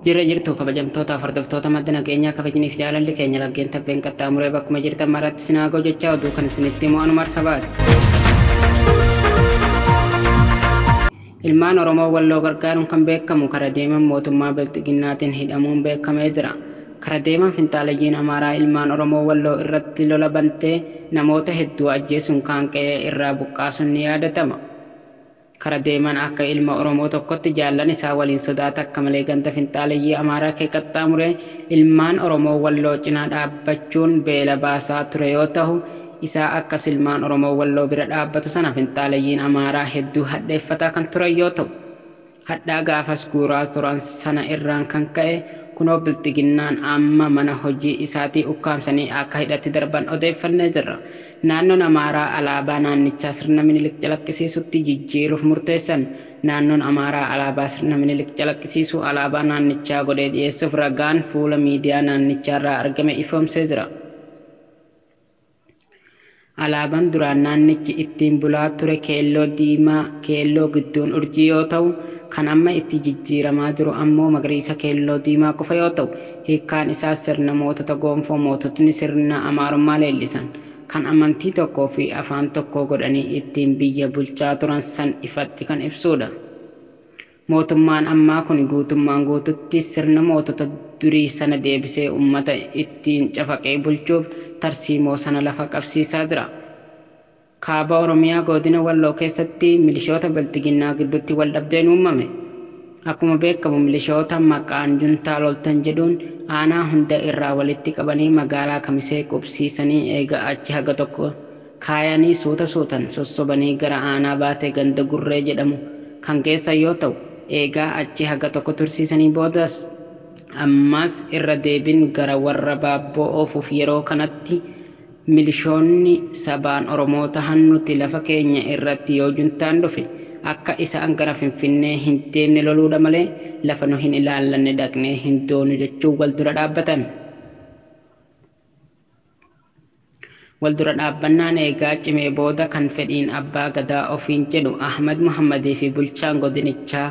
Jirra jirtu kabajamtoota hordoftoota madda nageenyaa kabajniif jaalalli keenya laggeen tabbeen qaxxaamuree bakkuma jirtan maratti sinaa ga'u jechaa oduu kan isinitti himu anuma Arsabaati. Ilmaan Oromoo Walloo gargaaruun kan beekamu kara deeman mootummaa Bilxiginnaatiin hidhamuun beekamee jira. Kara deeman finxaalayyiin Amaaraa ilmaan Oromoo Walloo irratti lola bantee namoota hedduu ajjeesuun kaan qe'ee irraa buqqaasuun ni yaadatama. Kara deeman akka ilma Oromoo tokkotti jaallan isaa waliin sodaata akka malee ganda finxaalayyii Amaaraa kee qaxxaamuree ilmaan Oromoo Walloo cinaa dhaabbachuun beela baasaa ture yoo ta'u, isaa akkas ilmaan Oromoo Walloo bira dhaabbatu sana finxaalayyiin Amaaraa hedduu hadheeffataa kan turan yoo ta'u, hadhaa gaafas guuraa turan sana irraan kan ka'e kunoo Bilxiginnaan amma mana hojii isaatii ukkaamsanii akka hidhatti darban odeeffannee jirra. Naannoon Amaaraa alaabaa naannichaa sirna Minilik calaqqisiisutti jijjiiruuf murteessan. Naannoon Amaaraa alaabaa sirna Minilik calaqqisiisu alaabaa naannichaa godhee dhiyeessuuf ragaan fuula miidiyaa naannichaarraa argame ifoomsee jira. Alaabaan duraan naannichi ittiin bulaa ture keelloo diimaa keelloo gidduun urjii yoo ta'u, kan amma itti jijjiiramaa jiru ammoo magariisa keelloo diimaa qofa yoo ta'u, hiikkaan isaas sirna mootota gonfoo moototni sirna Amaarummaa leellisan kan amantii tokkoo fi afaan tokkoo godhanii ittiin biyya bulchaa turan san ifatti kan ibsudha. Mootummaan ammaa kun guutummaan guututti sirna mootota durii sana deebisee uummata ittiin cafaqee bulchuuf tarsiimoo sana lafa qabsiisaa jira. Kaaba Oromiyaa godina Walloo keessatti milishoota Bilxiginnaa gidduutti wal dhabdeen uumame. Akkuma beekamu milishoota maqaan juntaa loltan jedhuun aanaa hunda irraa walitti qabanii magaalaa Kamisee qubsiisanii eega achi haga tokko kaayanii suuta suutan sossobanii gara aanaa baatee ganda Gurree jedhamu kan geessan yoo ta'u, eegaa achi haga tokko tursiisanii boodas ammas irra deebiin gara warra Baabboo oofuuf yeroo kanatti milishoonni sabaan Oromoo tahan nuti lafa keenya irratti yoo juntaan dhufe akka isaan gara Finfinnee hin deemne loluudha malee lafa nu hin ilaallanne dhaqnee hin doonu jechuun wal dura dhaabbatan. Wal dura dhaabbannaan eegaa cimee booda kan fedhiin abbaa gadaa ofiin jedhu Ahmad Muhammadii fi bulchaan godinichaa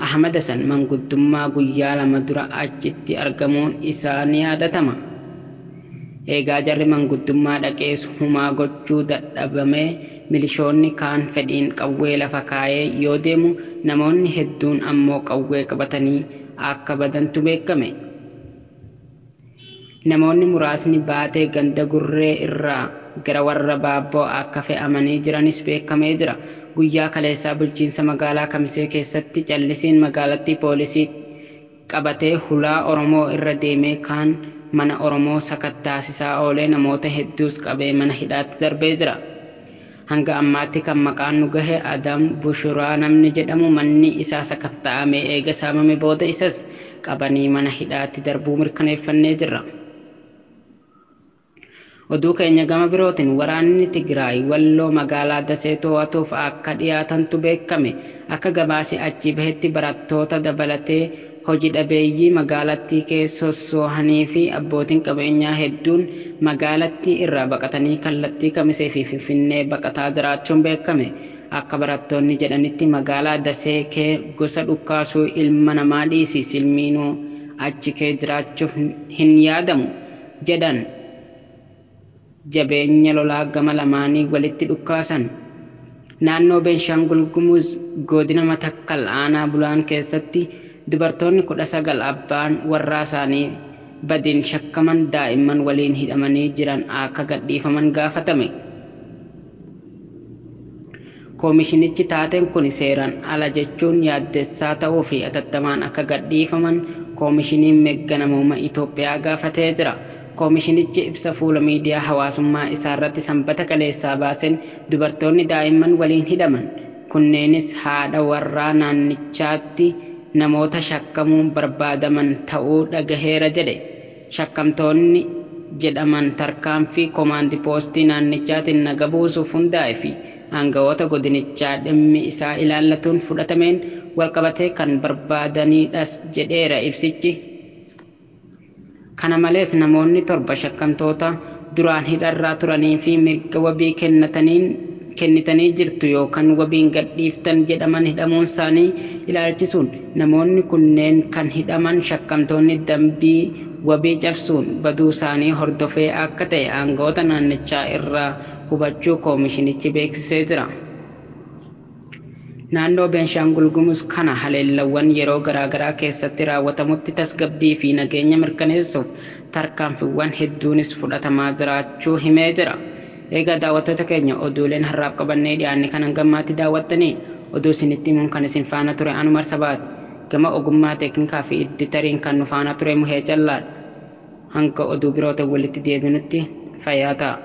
Ahmad Hasan manguddummaa guyyaa lama dura achitti argamuun isaa ni yaadatama. Eegaa jarri manguddummaa dhaqees humaa gochuu dadhabamee milishoonni kaan fedhiin qawwee lafa kaayee yoo deemu namoonni hedduun ammoo qawwee qabatanii akka badantu beekame. Namoonni muraasni baatee ganda Gurree irraa gara warra Baabboo akka fe'amanii jiranis beekamee jira. Guyyaa kaleessaa bulchiinsa magaalaa Kamisee keessatti callisiin magaalattii poolisii qabatee hulaa Oromoo irra deemee kaan mana Oromoo sakattaasisaa oolee namoota hedduus qabee mana hidhaatti darbee jira. Hanga ammaatti kan maqaan nu gahe Adam Bushuraa namni jedhamu manni isaa sakatta'amee eega saamame booda isas qabanii mana hidhaatti darbuu mirkaneeffannee jirra. Oduu keenya gama birootiin waraanni Tigraay Walloo magaalaa Dasee to'atuuf akka dhiyaatantu beekame. Akka gabaasi achii bahetti barattoota dabalatee hojii dhabeeyyii magaalattii keessa sossoohanii fi abbootiin qabeenyaa hedduun magaalattii irraa baqatanii kallattii Kamisee fi Finfinnee baqataa jiraachuun beekame. Akka barattoonni jedhanitti magaalaa Dasee kee gosa dhukkaasuu ilma namaa dhiisi silmiinuu achi kee jiraachuuf hin yaadamu jedhan. Jabeenya lolaa gama lamaanii walitti dhukkaasan. Naannoo Beenshaangul Gumuz godina Matakkal aanaa Bulaan keessatti dubartoonni 19 abbaan warraa isaanii badiin shakkaman daa'imman waliin hidhamanii jiran akka gadhiifaman gaafatame. Koomishinichi taateen kun seeraan ala jechuun yaaddessaa ta'uu fi atattamaan akka gadhiifaman koomishiniin mirga namoomaa Itoophiyaa gaafatee jira. Koomishinichi ibsa fuula miidiyaa hawaasummaa isaarratti sanbata kaleessaa baaseen dubartoonni daa'imman waliin hidhaman kunneenis haadha warraa naannichaatti namoota shakkamuun barbaadaman ta'uu dhagaheera jedhe. Shakkamtoonni jedhaman tarkaanfii koomaandi poostii naannichaatiin naga buusuuf hundaa'e fi aangawoota godinichaa dhimmi isaa ilaallatuun fudhatameen walqabatee kan barbaadanidhas jedheera ibsichi. Kana malees namoonni 7 shakkamtoota duraan hidharraa turanii fi mirga wabii kennitanii jirtu yookaan wabiin gadhiiftan jedhaman hidhamuun isaanii ilaalchisuun, namoonni kunneen kan hidhaman shakkamtoonni dambii wabii cabsuun baduu isaanii hordofee akka ta'e aangawoota naannichaa irraa hubachuu koomishinichi beeksisee jira. Naannoo Beenshaangul Gumuz kana haleellawwan yeroo garaagaraa keessatti raawwatamutti tasgabbii fi nageenya mirkaneessuuf tarkaanfiiwwan hedduunis fudhatamaa jiraachuu himee jira. Egaa daawwattoota keenya, oduuleen har'aaf qabannee dhiyaanne kan hangammaatti daawwattanii, oduu isinitti himuun kan isin faana ture Anumar Sabaati. Gama ogummaa teeknikaa fi idditariin kan nu faana ture Muhee Callaadha. Hanga oduu birootiin walitti deebinutti fayyaa ta'a.